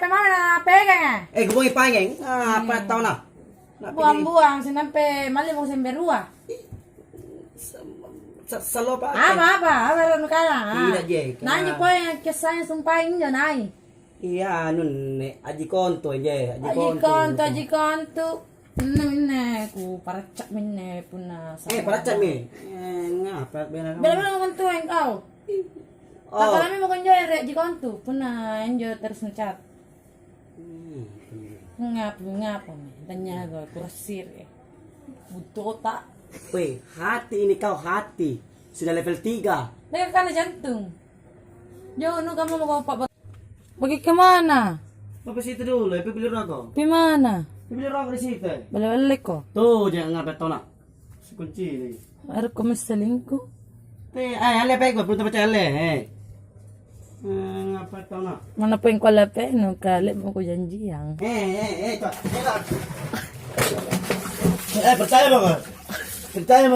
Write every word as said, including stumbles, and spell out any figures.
Mana pegang, eh? Eh, gubongi pangeng. Ah, apa tau na? Na Buang-buang, sinampe malli mo semberua. Sa-, sa-, salo apa? Apa, apa? Apa lo nukala? Ah. Tidak, je. Nanya poe, kisahnya sumpah injo nai. Iya, anu, ne, Aji Kontu, je. Aji Aji Kontu. Kontu, Aji Kontu. Inne, inne, ku paracak minne punna Eh, paracak mi. Eh, ngapa bela Bela-bela ngomong tua engkau. Oh. Takalami mo konjo ere Aji Kontu, punna injo terus ngecat. Hmm. Ngapa, ngapa mi? Tanya gue, kurasir ya. Butuh otak. Weh, hati ini kau hati. Sudah level tiga. Dia kan jantung. Jauh nu kamu mau kau pak. Bagi kemana? Apa situ dulu, ya, pilih rokok. Di mana? Pilih rokok di situ. Balik-balik kok. Tuh, jangan ngapa tona. Si kunci ini. Baru kau selingkuh. Eh, eh, ale apa gua, belum percaya ale, eh. Eh, ngapa tona? Mana poin kau lepe, nu kale mau kau janjiang. Eh, eh, eh, kau. Eh, kau. Eh, percaya dong, kau. Percaya dong.